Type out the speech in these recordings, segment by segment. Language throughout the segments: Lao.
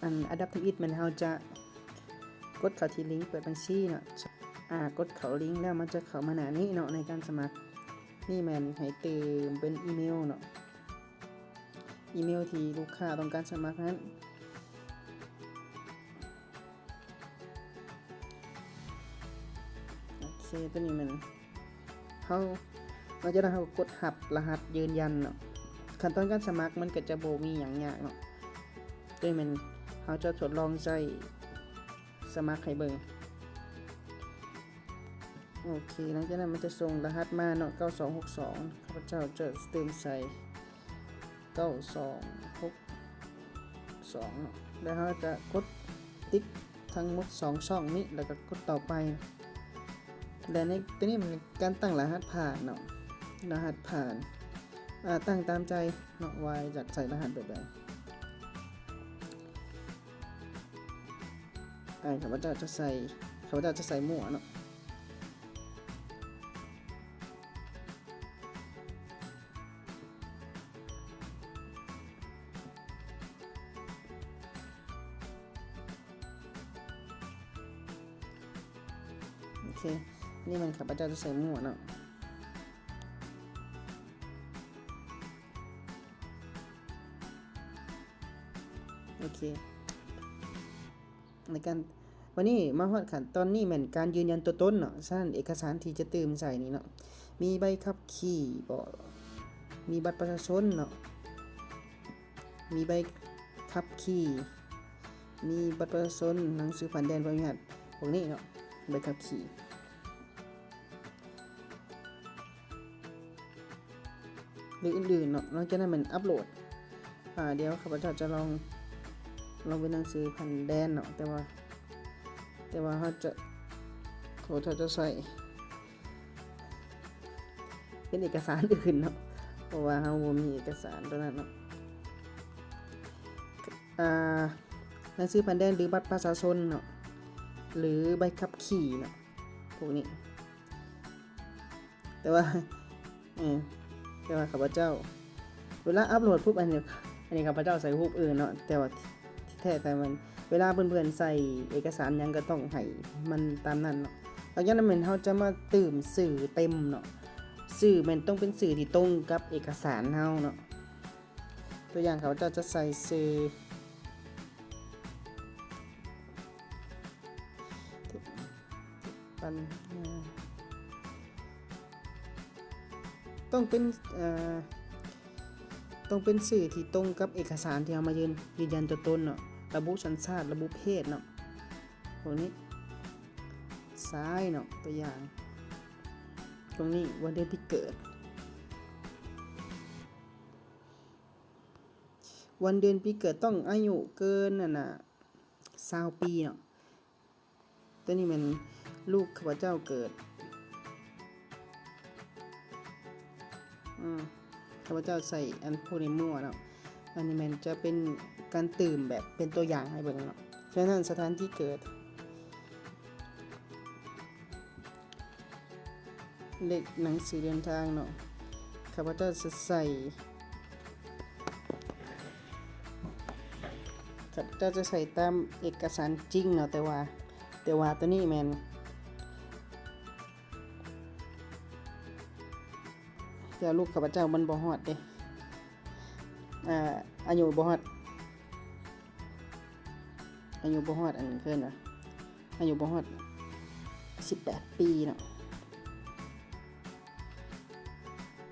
ອັນ ອັນດັບທຳອິດແມ່ນເຮົາຈະກົດເຂົ້າທີ່ລິງເປີດບັນຊີເນາະ. ອາ ກົດເຂົ້າລິງແລ້ວມັນຈະເຂົ້າມາໜ້ານີ້ເນາະ ໃນການສະໝັກ. ນີ້ແມ່ນໃຫ້ຕື່ມເປັນອີເມວເນາະ ອີເມວທີ່ລູກຄ້າຕ້ອງການສະໝັກນັ້ນ. ໂອເຄ ຕົວນີ້ແມ່ນເຮົາ ຫຼັງຈາກນັ້ນເຮົາກໍກົດຮັບລະຫັດຢືນຢັນເນາະ. ຂັ້ນຕອນການສະໝັກມັນກໍຈະບໍ່ມີຫຍັງຍາກເນາະ. ຕົວນີ້ແມ່ນເຮົາຈະທົດລອງໃຊ້ສະໝັກໃຫ້ເບິ່ງ. ໂອເຄ ຫຼັງຈາກນັ້ນມັນຈະສົ່ງລະຫັດມາເນາະ ເກົ້າສອງຫົກສອງ ຂ້າພະເຈົ້າຈະຕື່ມໃສ່ ເກົ້າສອງຫົກສອງເນາະ ແລ້ວເຮົາຈະກົດຕິກທັງໝົດສອງຊ່ອງນີ້ ແລ້ວກໍກົດຕໍ່ໄປ. ແລະໃນຕົວນີ້ມັນການຕັ້ງລະຫັດຜ່ານເນາະ ລະຫັດຜ່ານ ອາ ຕັ້ງຕາມໃຈເນາະ ວ່າຢາກໃສ່ລະຫັດແບບໃດ. ອາ ຂ້າພະເຈົ້າຈະໃສ່ ຂ້າພະເຈົ້າຈະໃສ່ໝວກເນາະ. ໂອເຄ ນີ້ແມ່ນຂ້າພະເຈົ້າຈະໃສ່ໝວກເນາະ. ໂອເຄ ໃນການ ບາດນີ້ມາຮອດຂັ້ນຕອນນີ້ແມ່ນການຢືນຢັນຕົວຕົນເນາະ. ສະນັ້ນເອກະສານທີ່ຈະຕື່ມໃສ່ນີ້ເນາະ ມີໃບຂັບຂີ່ບໍ ມີບັດປະຊາຊົນເນາະ ມີໃບຂັບຂີ່ ມີບັດປະຊາຊົນ ໜັງສືຜ່ານແດນ ໃບອະນຸຍາດ ພວກນີ້ເນາະ ໃບຂັບຂີ່ ຫຼື ອື່ນໆເນາະ. ຫຼັງຈາກນັ້ນແມ່ນອັບໂຫຼດ ອາ ດຽວຂ້າພະເຈົ້າຈະລອງ ລອງເປັນໜັງສືຜ່ານແດນເນາະ ແຕ່ວ່າ ແຕ່ວ່າເຮົາຈະ ເຂົາເຈົ້າຈະໃຊ້ເປັນເອກະສານອື່ນເນາະ ເພາະວ່າເຮົາບໍ່ມີເອກະສານຕົວນັ້ນເນາະ. ອາ ໜັງສືຜ່ານແດນ ຫຼື ບັດປະຊາຊົນເນາະ ຫຼື ໃບຂັບຂີ່ເນາະ ພວກນີ້. ແຕ່ວ່າ ເອີ ແຕ່ວ່າຂ້າພະເຈົ້າ ເວລາອັບໂຫຼດປຸບ ອັນນີ້ ອັນນີ້ຂ້າພະເຈົ້າໃສ່ຮູບອື່ນເນາະ ແຕ່ວ່າທີ່ແທ້ແຕ່ມັນ ເວລາເພື່ອນໆໃສ່ເອກະສານຫຍັງກໍຕ້ອງໃຫ້ມັນຕາມນັ້ນເນາະ. ຫຼັງຈາກນັ້ນແມ່ນເຮົາຈະມາຕື່ມຊື່ເຕັມເນາະ ຊື່ແມ່ນຕ້ອງເປັນຊື່ທີ່ຕົງກັບເອກະສານເຮົາເນາະ. ຕົວຢ່າງ ຂ້າພະເຈົ້າຈະໃສ່ຊື່ ປັນ ເອີ ຕ້ອງເປັນ ເອີ ຕ້ອງເປັນຊື່ທີ່ຕົງກັບເອກະສານທີ່ເຮົາມາຢືນ ຢືນຢັນຕົວຕົນເນາະ, ລະບຸສັນຊາດ, ລະບຸເພດເນາະ, ພວກນີ້ ຊາຍເນາະ, ຕົວຢ່າງ ຕົງນີ້ ວັນເດືອນປີເກີດ. ວັນເດືອນປີເກີດຕ້ອງອາຍຸເກີນ ອັນນ່າ ຊາວປີເນາະ. ຕົວນີ້ແມ່ນລູກຂ້າພະເຈົ້າເກີດ. ອືມ ຂ້າພະເຈົ້າໃສ່ອັນພວກນີ້ໝົດເນາະ. ອັນນີ້ແມ່ນຈະເປັນການຕື່ມແບບເປັນຕົວຢ່າງໃຫ້ເບິ່ງເນາະ. ສະນັ້ນ ສະຖານທີ່ເກີດ ເລກໜັງສືເດີນທາງເນາະ, ຂ້າພະເຈົ້າຈະໃສ່ ຂ້າພະເຈົ້າຈະໃສ່ຕາມເອກະສານຈິງເນາະ, ແຕ່ວ່າ ແຕ່ວ່າຕົວນີ້ແມ່ນ ແຕ່ລູກຂ້າພະເຈົ້າມັນບໍ່ຮອດເດ້ ອາ ອາຍຸບໍ່ຮອດ ອາຍຸບໍ່ຮອດ ອັນ ເອີ້ນວ່າ ອາຍຸບໍ່ຮອດສິບແປດປີເນາະ,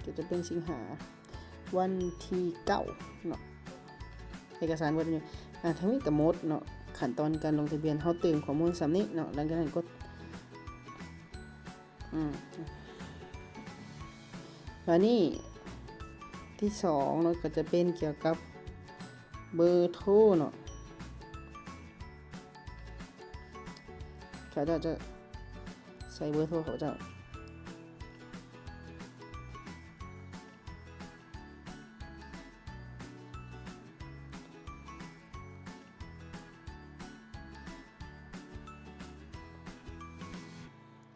ກໍຈະເປັນສິງຫາ ວັນທີເກົ້າເນາະ. ເອກະສານເບິດຢູ່ ອາ ທາງນີ້ກໍໝົດເນາະ. ຂັ້ນຕອນການລົງທະບຽນ ເຮົາຕື່ມຂໍ້ມູນສ່ຳນີ້ເນາະ, ຫຼັງຈາກນັ້ນກົດ ອືມ ບາດນີ້ທີສອງເນາະ ກໍຈະເປັນກ່ຽວກັບເບີໂທເນາະ. ຂ້າພະເຈົ້າຈະໃສ່ເບີໂທຂ້າພະເຈົ້າ.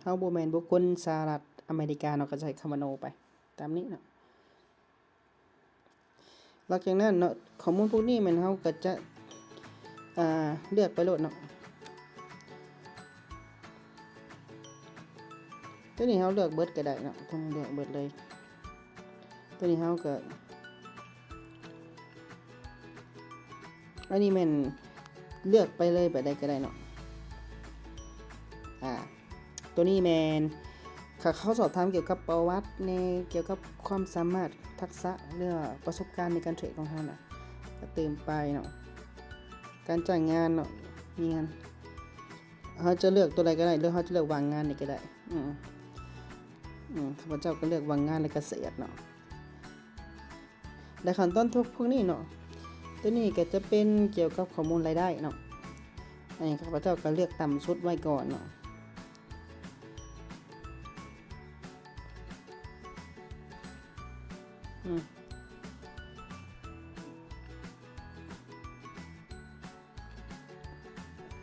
ເຮົາບໍ່ແມ່ນບຸກຄົນສະຫະລັດອາເມລິກາເນາະ, ກໍໃສ່ຄຳວ່າ ໂນ ໄປ ຕາມນີ້ເນາະ. ຫຼັງຈາກນັ້ນເນາະ ຂໍ້ມູນພວກນີ້ແມ່ນເຮົາກໍຈະ ອ່າ ເລືອກໄປໂລດເນາະ. ຕົວນີ້ເຮົາເລືອກເບິດກໍໄດ້ເນາະ ຕົວນີ້ເລືອກເບິດເລີຍ. ຕົວນີ້ເຮົາກໍ ອັນນີ້ແມ່ນເລືອກໄປເລີຍ ແບບໃດກໍໄດ້ເນາະ. ອ່າ ຕົວນີ້ແມ່ນ ຖ້າເຂົາສອບຖາມກ່ຽວກັບປະຫວັດແດ່ ກ່ຽວກັບຄວາມສາມາດ ທັກສະ ຫຼືວ່າປະສົບການໃນການເທຣດຂອງເຮົານະ ກໍຕື່ມໄປເນາະ. ການຈ້າງງານເນາະ ມີງານ ເຮົາຈະເລືອກຕົວໃດກໍໄດ້ ຫຼືເຮົາຈະເລືອກວ່າງງານນີ້ກໍໄດ້. ອືມ ອືມ ຂ້າພະເຈົ້າກໍເລືອກວ່າງງານ ແລະ ກະເສດເນາະ. ແລະ ຂັ້ນຕອນພວກນີ້ເນາະ ຕົວນີ້ກໍຈະເປັນກ່ຽວກັບຂໍ້ມູນລາຍໄດ້ເນາະ. ອັນນີ້ຂ້າພະເຈົ້າກໍເລືອກຕ່ຳສຸດໄວ້ກ່ອນເນາະ. ອືມ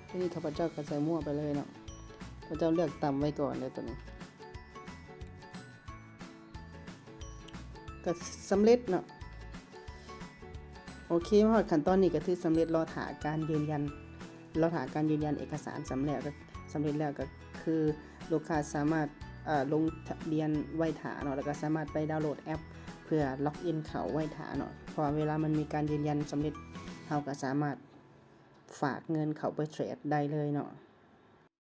ທີນີ້ຂ້າພະເຈົ້າກໍໃສ່ມົ້ວໄປເລີຍເນາະ. ຂ້າພະເຈົ້າເລືອກຕ່ຳໄວ້ກ່ອນເດີ ຕົວນີ້ ກໍສຳເລັດເນາະ. ໂອເຄ ມາຮອດຂັ້ນຕອນນີ້ກໍຖືສຳເລັດ ລໍຖ້າການຢືນຢັນ ລໍຖ້າການຢືນຢັນເອກະສານສຳເລັດ ສຳເລັດແລ້ວ ກໍຄືລູກຄ້າສາມາດ ເອີ ລົງທະບຽນໄວ້ຖ້າເນາະ ແລ້ວກໍສາມາດໄປດາວໂຫຼດແອັບເພື່ອລັອກອິນເຂົ້າໄວ້ຖ້າເນາະ. ເພາະວ່າເວລາມັນມີການຢືນຢັນສຳເລັດ ເຮົາກໍສາມາດຝາກເງິນເຂົ້າໄປເທຣດໄດ້ເລີຍເນາະ.